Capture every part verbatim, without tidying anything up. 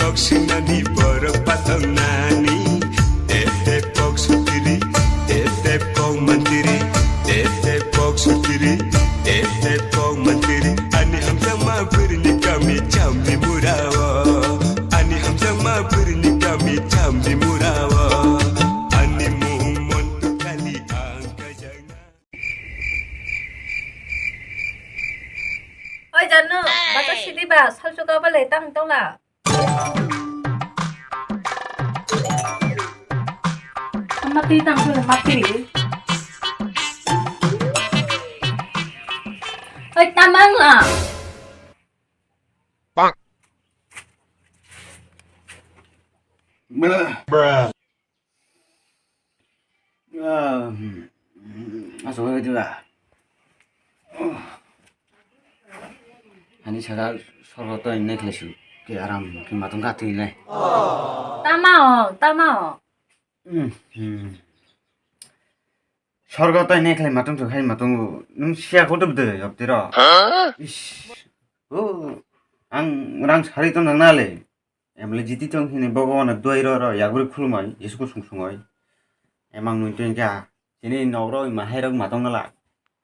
Kok swimani borok patong nani. Tep tep kok sutiri, tep tep kok mantiri, tep tep kok sutiri, tep tep kok mantiri. Ani hamjakma bwrwini kami chambi murao. Ani hamjakma bwrwini kami chambi murao. Ani mung montu kali ang kajangna. Oi Janu, bacha sidi ba, salsu ka bale tang tong la. Mati tang tu mati. Oi tamang la. Bruh. Ah, hmm. Aswk bai diba? Ani saka sorgo to inne khlaisu. Ke aram ke matung ka twi le. Tama o, tama o. Hmm, hmm. Sorgo to inne khlai matung tu khai matung. Nung sia ko dub de yop tiro. Is. Oh, ang rang sari to nang na le. Emle jiti tong hini Bhagwan doi ro ro yaguri khulumai Jisu kusung sungoi. Emang nung tong kha chini nogro ima hai rok ma tong nala.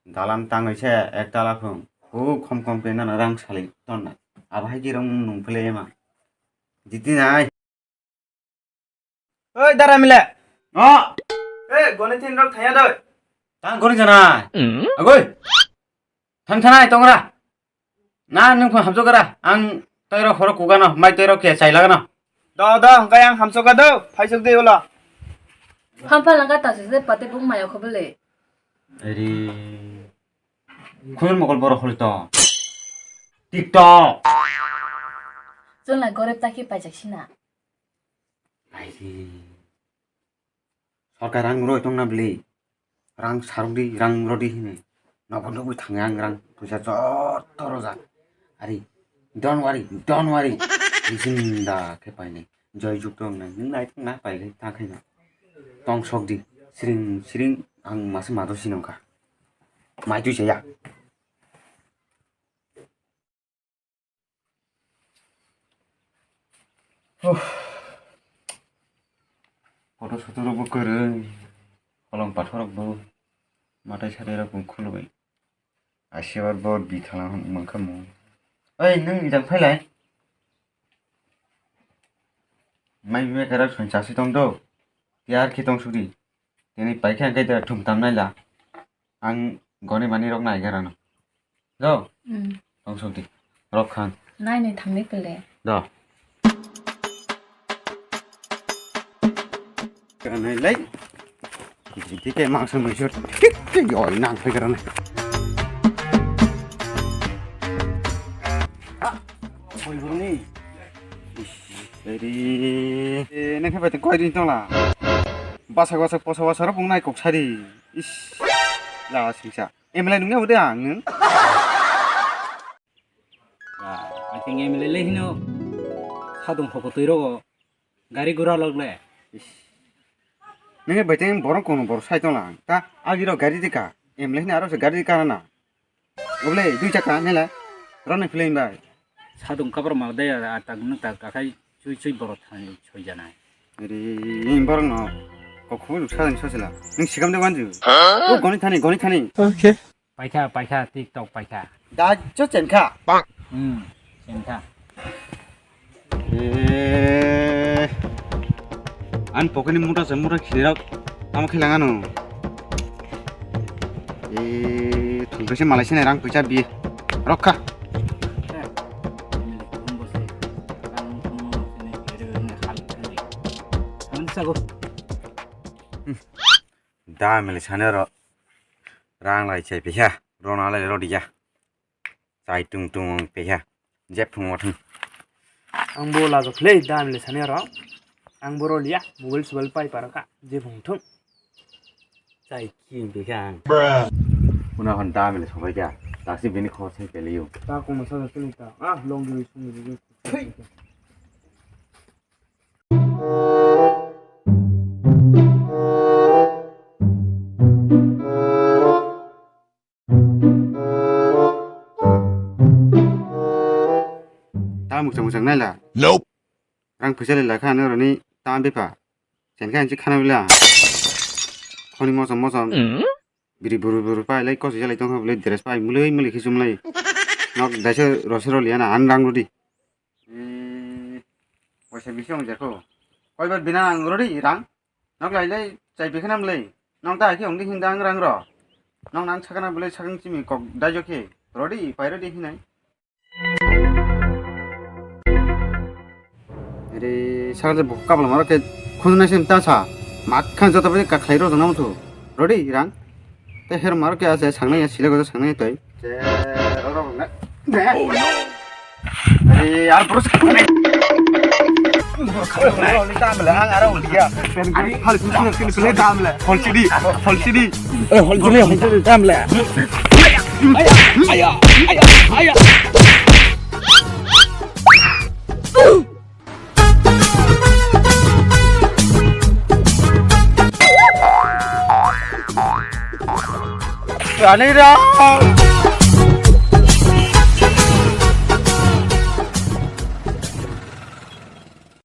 Dalam tangoi se ek dala phung. Hu khom khom ke nana rang sali ton na. Abo hai ki rong nung pele ema. Jiti nai. Oi dara mile. No. Ei goni tin rok thaya doi. Tang goni jana. Agoi. Tham thanai tongra. Na nung phun hamjok gara. Ang toiro horo kugano, mai toiro ke chai lagano. Do do, hwnkhe ang hamjok ga do. Phaisok de ulo. Ham pha langka ta se pate bung maya khobole. Eri. Khulur mokol boro holi to. TikTok. Chwng lai goreb ta khe paijak sina. Airi. Sorkar rang roi tongna bwlwi. Rang sarok di, rang rodi hini. Nobo nugwi thangya ang rang puisa jotto rojak. Ari, don't worry, don't worry. Bisin da khe painai. Joy juk tong nai. Nung nai tong na pailai ta khaina. Tong sok di. Siring, siring ang masa mado sinong kha. Mai twi chaya. Uff. Photo soto rok bo kwrwi, kolom pathor rok bo, matai satai rok bo khulwi. Asibar bo bithalang mankha mo. Oi, nwng ijang phailai? Mai bimai karak song chasi tong do. Tiyar khe tong sudi. Tini paikha hwnkhe da thum tam naila. Ang goni mani rok nai garano. Do. Hmm. Tong sudi. Rok khan. Nai nai thangni pele. Do. Kanai lai. Jiti ke mangsa muisur. Tik tik yoi nang pe garano. Ah, koi buruni. Eri. Eh, nang khe bai koi din tong la. Basa basa posa basa ro bung nai kok sari. Is. La singsa. M L A nungya ude ang nung. Ah, I think M L A le hino. Sadung hoko twi rogo. Gari gura log le. Is. Nung bai teng borok kono borok sai tong la. Ta agi ro gari dika. M L A hino aro se gari dika na. Oble dui chaka nela. Roni film bai. Sadung kabar ma de a tak nuk tak akai chui chui borok thani choi janai. Ri borok no. Kokhu sadung sosila. Nung sikam de wanju. Huh? O goni thani goni thani. Okay. Paikha paikha TikTok paikha. Da cho chenkha. Hmm. Chenkha. Eh, ani pocket ni muta se muta khini rok tamo khe langano. Eh, thungkhe se malai sene rang puisa bi rokha. Da mele sane ro rang lai chai piha rona lai rodiya. Chai tung tung wng peha. Jeb thung wa thung. Ang bo lajo khlei dam le sani aro. Ang bo roliya mobile sobel pai para kha jeb hung thung. Chai ki peha ang. Kuna hon dam le sobai kha. Taksi bini khor sai pele yo. Ta kung masa khlei ta. Ah long di sung di. Thui. Ta mwchang mwchang naila. Nope. Rang pisa le lakha ano roni ta bepha. Chen kha anchi khana bila. Khoni mosom mosom. Biri buru buru pai lai kosi jalai tongkha bole dress pai mulai mulai khisum lai. Nok daise rose roli ana an rang rodi. Eh, waisa bisi ong jako. Koibar bina ang rodi rang. Nok lai lai chai bikhanam lai. Nok da ki ong di hinda ang rang ro. Nok nang sakana bole sakang chimi kok daijo khe. Rodi pai rodi hinai. Ere sakal je bokol kapla maro ke khunjunai sim ta sa. Mak khan jota bai ka khlai ro jana muthu. Rodi rang. Te her maro ke ase sangnai ya sile gojo sangnai toi. Je ro ro ne. Ne. Ere yar bro. Ore tamle ang ara uliya. Ani hal kuchuna sile tamle. Holchidi. Holchidi. Eh, holchidi, holchidi tamle. Aya, aya, aya, aya. Ani ra.